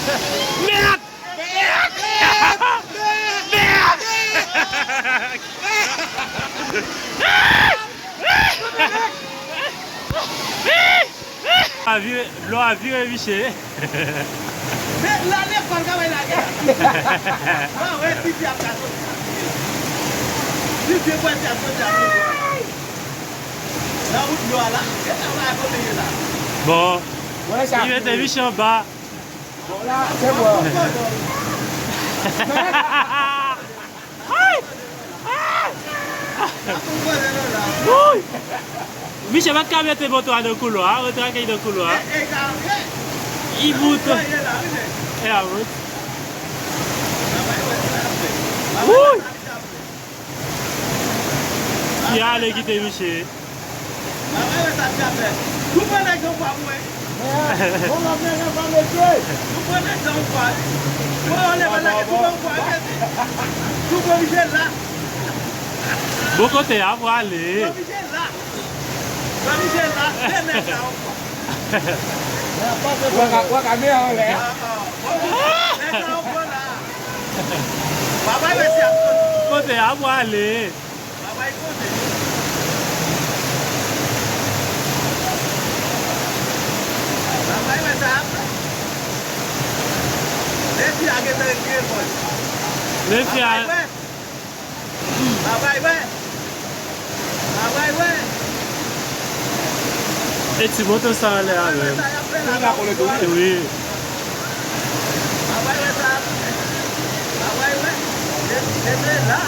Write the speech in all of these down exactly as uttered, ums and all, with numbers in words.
Mèt! Mèt! Mèt! Dlo a vire, dlo a vire Miche. Men la lekòl ka bay lagè. Mwen wè tifi ap ka soti. Tifi pwenti ap soti ap soti. Nan wout dlo a la. E sa va kote ye la. Bon. Li mete Miche anba. Bon la, se bon. Ay! Ay! Wouy! Miche pa t ka mete moto a nan koulwa a, moto a kay nan koulwa a. I bout. E a bout. Wouy! Li ale kite Miche. Bagay yo sa t ap fè. Nou pran nèg nan kwa mwen. Bon, lòt nèg an pa mete. Nou pran nèg nan kwa. Bon, yo leve nèg, nou pran kwa, mete. Nou pran Miche la. Bon kote a pou ale. Pran Miche la. Pran Miche la. Se nèg la ankò. Waka, waka, men anlè. Ah, ah. Bon, nèg la ankò la. Bagay yo sa t ap fè. Kote a pou ale. Babay kote. Babay wè sa ap fè. Depi a gentan retire kò l. Depi a. Babay wè. Babay wè. Babay wè. E ti moto sa anlè a menm. Wi. Sa y ap fè la, wi. Sa y ap fè la. Mete la.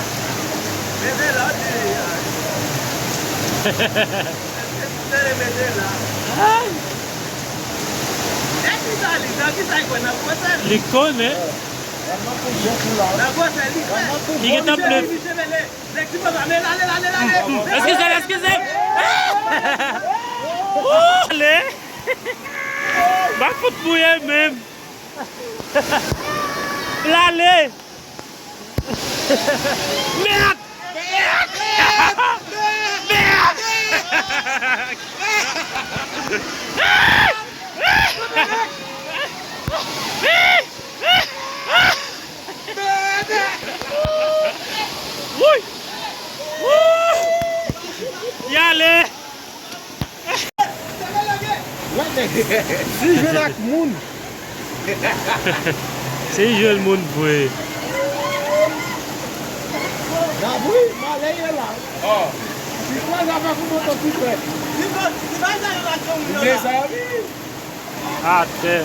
Mete la, di. Mete la. Ay. E ki sa li, nan ki sa li kwè, nan gwosè li? Li konnen. Nan gwosè li kwè. Li gentan ple. Nèg ti papa, men l ale, l ale, l ale. Eskize m, eskize m. Wouh, ale. M ap fout mouye menm. L ale. Mèt! Mèt! Mèt! Wouy! Wouy! Y ale! Si jwenn ak moun. Se jwenn moun vre. Dabri, malè ye la. Ti kwè la pa kou motosiklèt. Mezanmi. Atè.